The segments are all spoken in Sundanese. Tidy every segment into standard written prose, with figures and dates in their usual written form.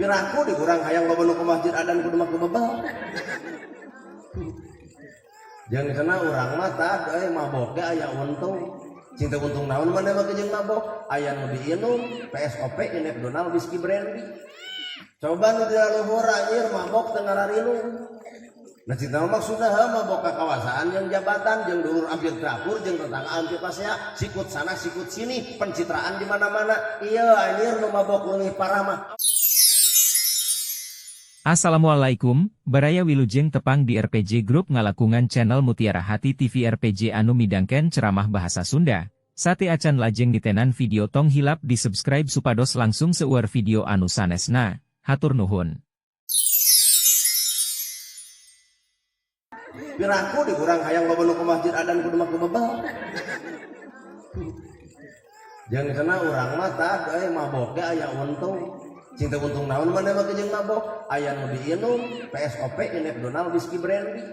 Piraku di kurang hayang loba nu ke masjid adan kudu mah bebel. Jangan kena urang mah tah euy mabok ge aya untung. Cinta untung naon maneh mah jeung mabok, aya nu diinum PSOP inek Donald whisky brandy. Coba nu di luhur anjir mabok teu ngararinum. Nah cinta maksudna mabok ka kawasaan jeung jabatan jeung dulur hampir dapur jeung tetangga hampir pasea sikut sana sikut sini pencitraan di mana-mana. Iya anjir nu mabok leuwih parah mah. Assalamualaikum, Baraya Wilujeng tepang di RPG Group ngalakungan channel Mutiara Hati TV RPG anu midangken ceramah bahasa Sunda. Sate acan lajeng ditenan video tong hilap di subscribe supados langsung seueur video anu sanesna. Hatur nuhun. Piraku di kurang hayang loba nu ke masjid adan kudu mah bebel. Jangan kena urang mah tah euy mabok ge aya untung. Cinta untung naon maneh mah jeung mabok, aya nu diinum PSOP inek Donald whisky brandy.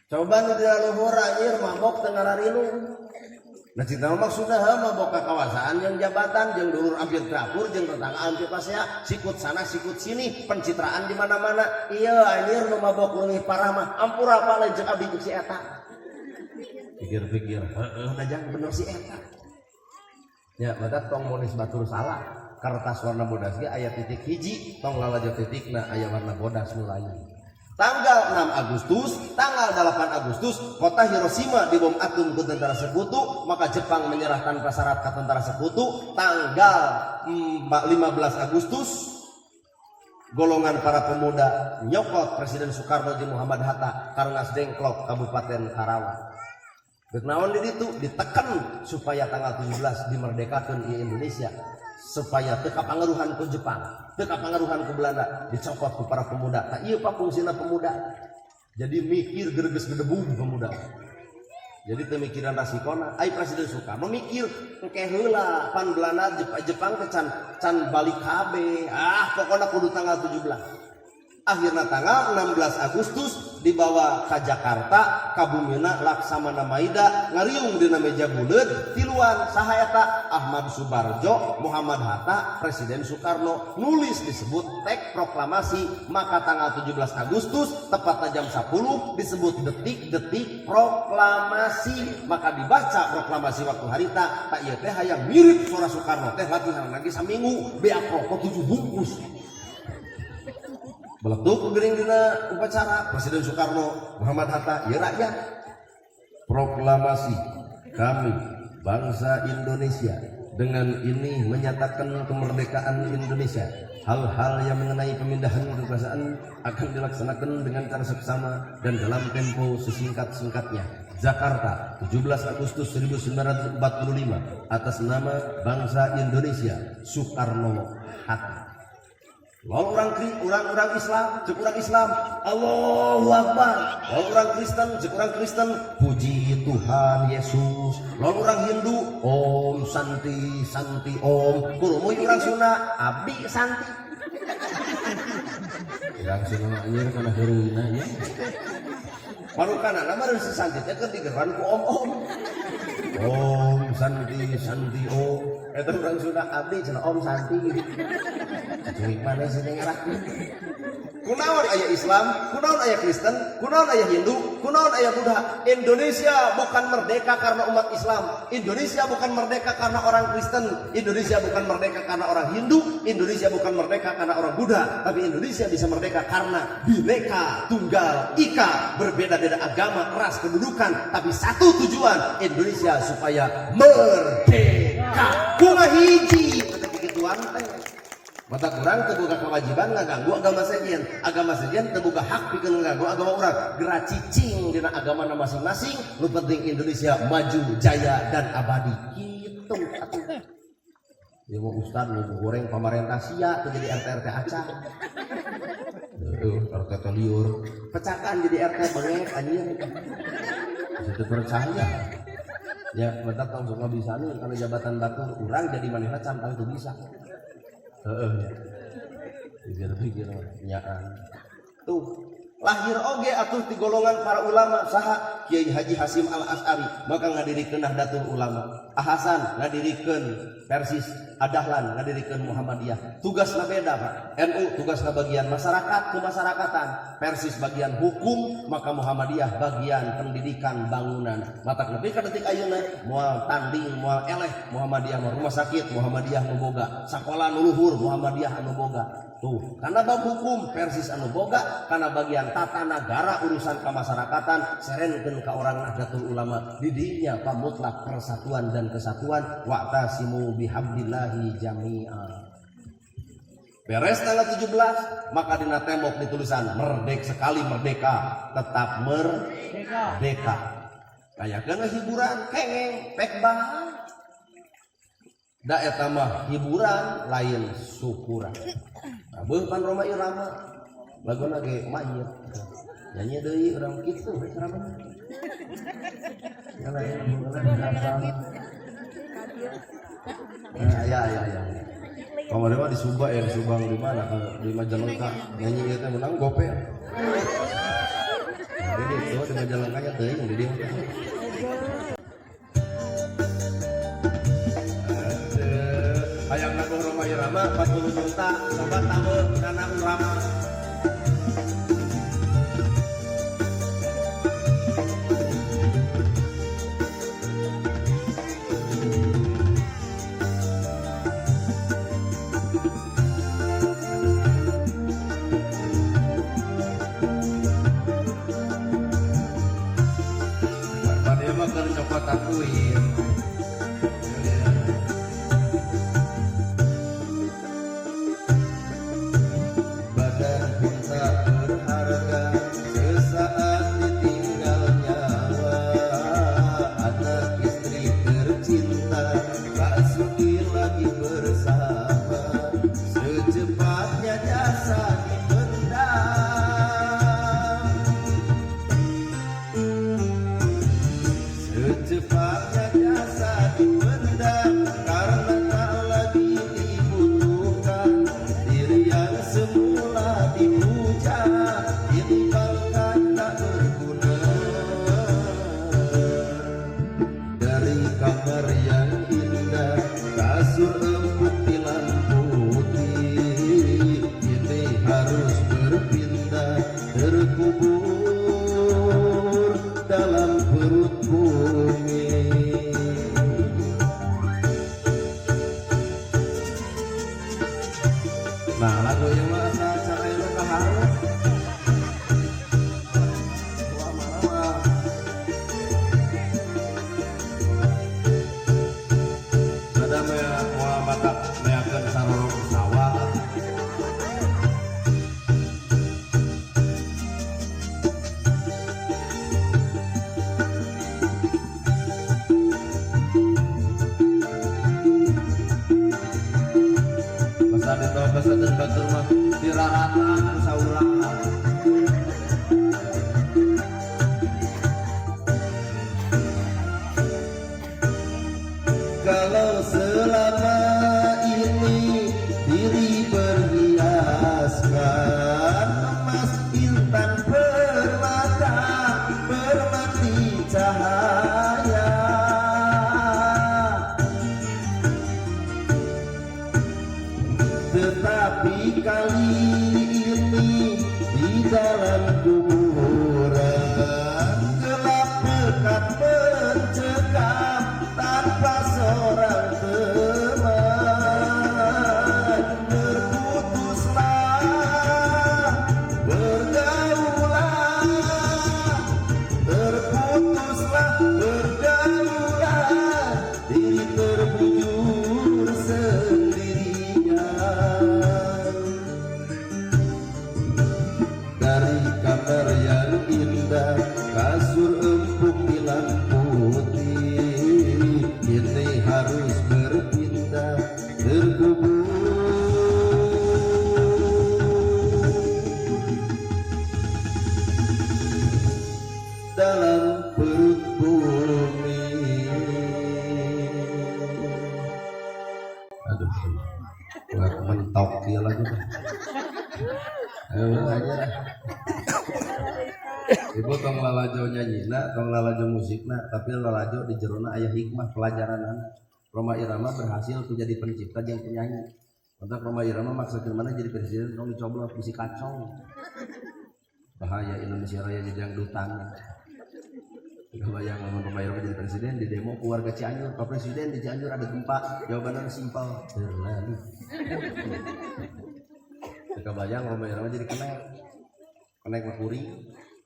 Coba nu di luhur anjir mabok teu ngararinum. Nah cinta maksudna mabok ka kawasaan jeung jabatan jeung dulur hampir dapur jeung tetangga hampir pasea sikut sana sikut sini pencitraan di mana-mana. Iya anjir nu mabok leuwih parah mah ampura apa lain ceuk abdi jeung si eta. Pikir-pikir heeh da jang bener si eta. Ya maka tong monis batur salah. Kertas warna bodas ge aya titik hiji tong lalajo titikna aya warna bodas nu lain. Tanggal 6 Agustus, tanggal 8 Agustus, kota Hiroshima dibom atom ke tentara sekutu, maka Jepang menyerah tanpa syarat ke tentara sekutu. Tanggal 15 Agustus, golongan para pemuda nyokot Presiden Soekarno jeung Muhammad Hatta karena Dengklok Kabupaten Karawang. Dek naon di ditu ditekan supaya tanggal 17 dimerdekakeun ieu Indonesia, supaya teu kapangaruhan ku Jepang, teu kapangaruhan ku Belanda, dicokot ku para pemuda. Tah ieu pak fungsina pemuda. Jadi mikir greges gedebug pemuda. Jadi teu mikiran rasikona, ai Presiden Soekarno mikir engke heula pan Belanda Jepang teh can balik kabeh. Ah pokona kudu tanggal 17. Akhirna tanggal 16 Agustus dibawa ke Jakarta kabumina Laksamana Maida ngariung dina meja buleud tiluan saha eta Ahmad Subarjo, Muhammad Hatta, Presiden Soekarno nulis disebut teks proklamasi. Maka tanggal 17 Agustus tepatnya jam 10 disebut detik-detik proklamasi. Maka dibaca proklamasi waktu harita tak ieu teh hayang mirip suara Soekarno teh latihan lagi saminggu beak rokok 7 bungkus. Beletuk geuring dina upacara Presiden Soekarno, Muhammad Hatta, ieu rakyat. Proklamasi kami bangsa Indonesia dengan ini menyatakan kemerdekaan Indonesia. Hal-hal yang mengenai pemindahan kekuasaan akan dilaksanakan dengan cara seksama dan dalam tempo sesingkat-singkatnya. Jakarta, 17 Agustus 1945 atas nama bangsa Indonesia, Soekarno Hatta. Lalu orang Islam, cek orang Islam, Allahu Akbar. Lalu orang Kristen, cek orang Kristen, puji Tuhan Yesus. Lalu orang Hindu, Om Santi Santi Om. Kurumuy orang Sunda, Abdi Santi. Orang Sunda mah anjir kana heureuyna nya. Marukanana mah si Santi teh keur digeran ku om-om. Om Santi Santi Om. Eta urang Sunda abdi cenah Om Santi. Ceurik maneh sih teh ngarah. Kunaon aya Islam, kunaon aya Kristen, kunaon aya Hindu, kunaon aya Buddha. Indonesia bukan merdeka karena umat Islam. Indonesia bukan merdeka karena orang Kristen. Indonesia bukan merdeka karena orang Hindu. Indonesia bukan merdeka karena orang Buddha. Tapi Indonesia bisa merdeka karena Bhinneka Tunggal Ika. Berbeda-beda agama, ras, kedudukan, tapi satu tujuan, Indonesia supaya merdeka. Bunga hiji, begituan teh. Mata kurang teu boga kewajiban ngaganggu agama sejen. Agama sejen teu boga hak pikeun ngaganggu agama urang. Geura cicing dina agamana masing-masing, nu penting Indonesia maju, jaya dan abadi. Kitu atuh. Ya mau ustad nu goreng pamarentah sia teu jadi RT RT acan. Heuh, RT teh lieur. Pecakan jadi RT bengek anjir. Bisa teu percaya. Ya, mata tong sok bisa nih kalau jabatan batur urang jadi manehna cantang teu bisa. Heeh. Pikir-pikir nyaan. Tuh, lahir oge atuh di golongan para ulama saha Kiai Haji Hasyim Al Asy'ari maka ngadirikeun Nahdlatul Ulama. Hasan ngadirikeun Persis. Dahlan ngadirikeun Muhammadiyah. Tugasna beda, Pak. NU tugasna bagian masyarakat kemasyarakatan, Persis bagian hukum, maka Muhammadiyah bagian pendidikan bangunan. Matak nepi ka detik ayeuna moal tanding, moal eleh Muhammadiyah mah rumah sakit Muhammadiyah nu boga, sakola nu luhur Muhammadiyah anu boga. Tuh, karena bab hukum Persis anu boga, karena bagian tata nagara urusan kemasyarakatan serenkeun ka orang Nahdlatul Ulama. Di dinya pamutlak persatuan dan kesatuan, wa'tasimu bihablillahi jami'a. Beres tanggal 17, maka dina tembok ditulisan merdeka sekali merdeka, tetap merdeka. Kayakeun hiburan kengeng pek bahan. Da eta mah hiburan lain syukuran. Nah, beuh pan Rhoma Irama laguna ge mayit. Nyanyi deui urang kitu we ceramah. Ya lain Ya ya ya ya. Kamari mah di Subang ya, di Subang di mana? Di Majalengka nyanyi ieu teh menang gope. Jadi itu di Majalengka nya teuing di dieu. Hayang lagu Rhoma Irama 40 juta sobat tamu nana ulama. Pada mah keur nyokotan duit. Badan pun tak berharga sesaat ditinggal nyawa. Anak istri tercinta tak sudi lagi bersama. Secepatnya jasa dipendam. Secepatnya jasa dipendam karena tak lagi dibutuhkan. Diri yang semula dipuja kini bangkat tak berguna. Dari kamar yang indah, kasur empuk tilam putih, kini harus berpindah terkubur dalam perut bumi. Nah, lagu ieu mah asa cara ieu kaharep. Wah, mah. Ada mea moal batak meakeun sarorong sawah. Masa ditobeseun batur mah diraratan saurang. Kalau selama ini diri berhiaskan emas intan permata bermati cahaya, tetapi kali ini di dalam kuburan gelap pekat mencekam tanpa seorang teman. Terputuslah pergaulan, terputuslah pergaulan, diri terbujur sendirian. Dari kamar yang indah, kasur empuk tilam putih, kini harus berpindah terkubur dalam perut bumi. Aduh, nggak mentok dia lagi. Ayo aja lah. Ibu tong lalajo nyanyina, tong lalajo musikna, tapi lalajo di jerona aya hikmah pelajaran. Rhoma Irama berhasil menjadi pencipta jeung penyanyi. Matak Rhoma Irama maksakeun mana jadi presiden, tong dicoblos, bisi kacau. Bahaya Indonesia Raya jadi dangdutan. Bayang lamun Rhoma Irama jadi presiden, di demo ku warga Cianjur, "Pak Presiden, di Cianjur ada gempa." Jawabannya simpel, terlalu. Teu bayang Rhoma Irama jadi kenek. Kenek mah kuring,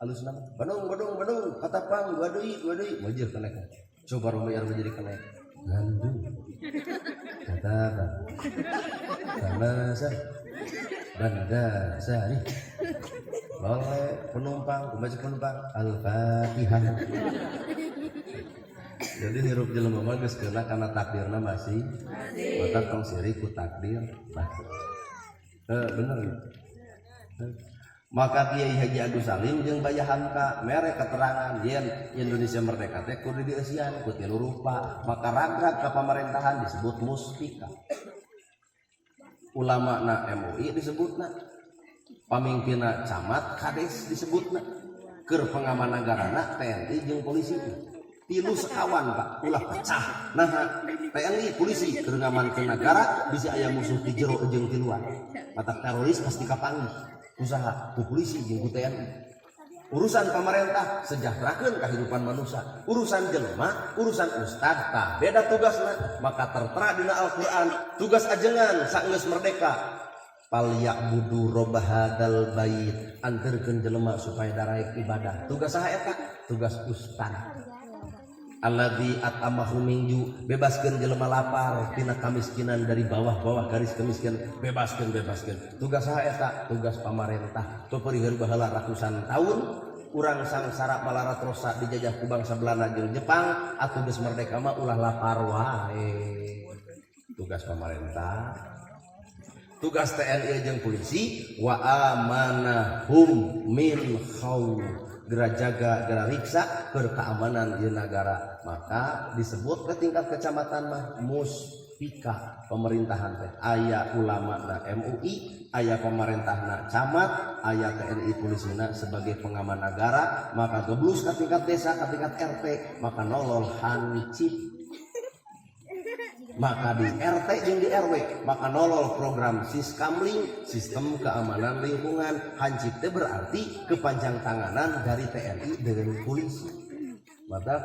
halus nama. "Bandung, Bandung, Bandung, katapang, dua deui, dua deui." Wajah kenek. Coba Rhoma Irama jadi kenek. Bandung. Katapang. Sama Banda Sari. Boleh penumpang, kumaha penumpang? Al-Fatihah. Jadi hirup jelema mah geus kena karena takdirna masih. Matak tong sirik ku takdir. Eh, bener ya? Maka Kiai Haji Agus Salim jeung Buya Hamka mere keterangan yen Indonesia merdeka teh kudu dieusian ku tilu rupa, maka ragrag ka pamerintahan disebut muspika. Ulama na MUI disebutna, pamimpinna camat kades disebutna, keur pengaman negarana TNI jeung polisi. Tilu sekawan, Pak, ulah pecah. Nah, TNI polisi keur ngamankeun negara, bisa aya musuh di jero jeung di luar, matak teroris pasti kapanggih usaha ku polisi jeung ku TNI. Urusan pemerintah sejahterakeun kehidupan manusia, urusan jelema, urusan ustad tah beda tugasna. Maka tertera dina Al-Qur'an, tugas ajengan saenggeus merdeka, "Falyabudu robba hadzal bait", anterkeun jelema supaya daraek ibadah. Tugas saha eta? Tugas ustad. "Alladzi at'amahum min ju", bebaskeun jelema lapar tina kamiskinan, dari bawah-bawah garis kemiskinan, bebaskeun, bebaskeun. Tugas saha eta? Tugas pamarentah. Peperiheur baheula ratusan tahun urang sangsara, malarat rosa, dijajah ku bangsa Belanda jeung Jepang. Atuh geus merdeka mah ulah lapar wae, tugas pamarentah. Tugas TNI jeung polisi, "Wa amanahum min khauf", gera jaga, gera riksa keur keamanan di negara. Maka disebut ke tingkat kecamatan mah muspika, pemerintahan teh aya ulama na MUI, aya pemerintahna camat, aya TNI polisina sebagai pengaman negara. Maka geblus ke tingkat desa, ke tingkat RT, maka nolol hansip. Maka di RT jeung di RW maka nolol program Siskamling, sistem keamanan lingkungan. Hansip teh berarti kepanjang tanganan dari TNI dengan polisi. Maka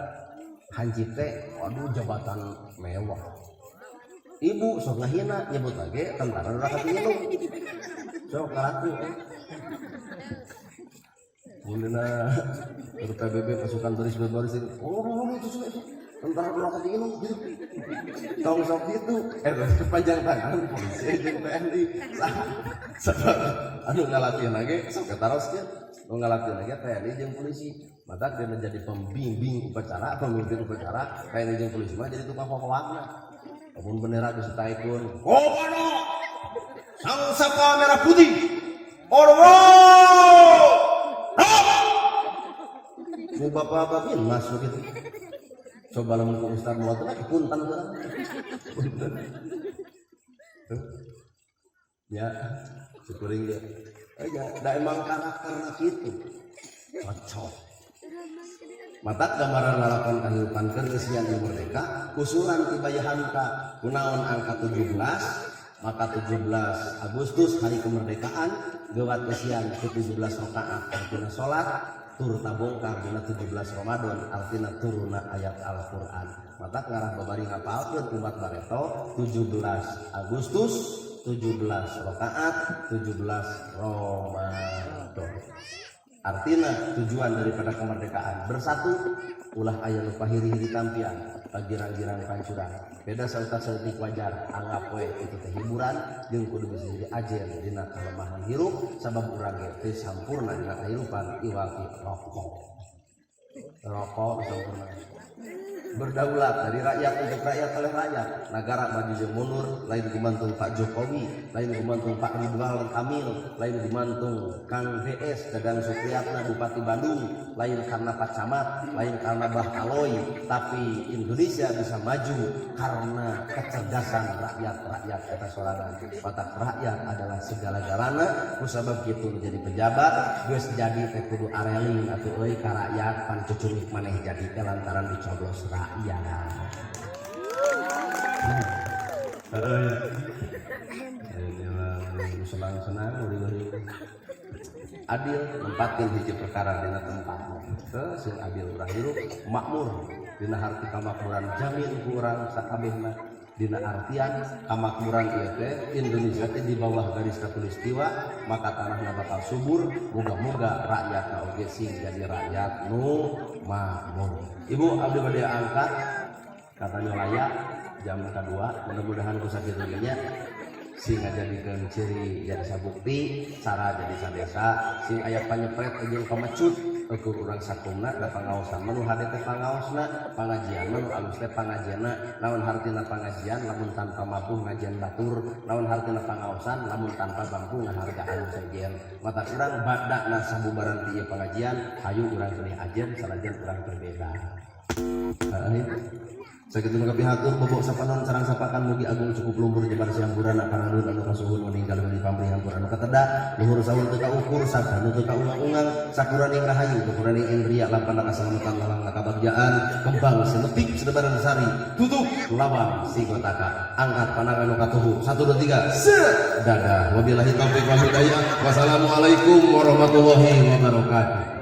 hansip teh, waduh, jabatan mewah. Ibu sok ngahina, nyebut lagi tentara rakyat minum, sok ngalaku eh. Mulina PBB, pasukan baris berbaris ini, oh, itu tentara rakyat minum gitu. Tong sok gitu, eh, kepanjang tangan polisi jeung TNI. Sebab anu ngalatih lagi sok ketaroskeun, nu ngalatih lagi TNI jeung polisi. Maka dia menjadi pembimbing upacara, pemimpin upacara. TNI jeung polisi mah jadi tukang kokowakna. Amun bendera geus ditaikeun, "Komando Sang Saka Merah Putih, forward!" Ku bapak-bapak masuk gitu. Coba lamun ku ustaz mau lagi, punten urang. Punten. Ya, syukuring dia. Ya, da emang karakterna kitu. Cocok. Matak gambaran lalakon kehidupan keur ieu merdeka, usulan ti Buya Hamka, kunaon angka 17? Maka 17 Agustus hari kemerdekaan gewat kesian ke 17 rakaat, artinya salat tur tabongkar dina 17 Ramadan, artinya turuna ayat Al-Qur'an. Matak ngarah babari ngapalkeun umat bareto, 17 Agustus, 17 rakaat, 17 Ramadan, artinya tujuan daripada kemerdekaan bersatu, ulah aya nu pahiri-hiri tampian, pagirang-girang pancuran, beda sauta saeutik wajar, anggap we itu teh hiburan jeung kudu bisa jadi ajen dina kelemahan hirup, sabab urang ge teu sampurna dina kehidupan iwal ti rokok. Rokok sampurna. Berdaulat dari rakyat, untuk rakyat, oleh rakyat. Negara maju jeung mundur lain gumantung Pak Jokowi, lain gumantung Pak Ridwan Kamil, lain gumantung Kang DS Dadang Supriyatna Bupati Bandung, lain karena Pak Camat, lain karena Bah Aloy, tapi Indonesia bisa maju karena kecerdasan rakyat-rakyat kata sorangan. Matak rakyat adalah segala-galana. Kusabab kitu menjadi pejabat geus jadi teh kudu areling atuh euy ka rakyat, pan cucumik maneh jadi teh lantaran dicoblos rakyat. Heeh ya. Ini mah senang-senang uri-uri. Adil nempatkeun hiji perkara dina tempatna. Heuh, sing adil urang hirup makmur dina harti kamakmuran, jamin ku urang sakabehna dina artian kamakmuran ieu teh Indonesia teh di bawah garis khatulistiwa, maka tanahna bakal subur. Moga-moga rakyatna oge sing jadi rakyat nu makmur. Ibu, abdi bade angkat, katanya layak jam kedua. Mudah-mudahan ku sakitu nya sing ngajadikeun ciri jadi sabukti cara jadi sadesa sing aya panyepret jeung pamecut ukur urang sakumna. Da pangaosan mah nu hade teh pangaosna, pangajian mah nu alus teh pangajianna. Naon hartina pangajian lamun tanpa mampu ngajian batur? Naon hartina pangaosan lamun tanpa bangku ngahargaan sejen? Mata urang badana sabubaran ti ieu pangajian, hayu urang keneh ajen sanajan urang berbeda. Heeh, sakitu nu kapihatur, bobok sapanon sareng sapakan, mugi agung cukup lumpur nyebar siampuran panandun anu kasuhun meninggal di pamrih hampura anu kateda luhur sahur teu kaukur sabda nu teu kaungang-ungang, sakuraning rahayu, kuraning indria, lampana kasalamatan, lalang kabagjaan, kembang senepik sedebaran sari, tutup lawang sigotaka, angkat pandangan nu katuhu, satu, dua, tiga, set, dadah. Wabillahi taufik wal hidayah, wassalamualaikum warahmatullahi wabarakatuh.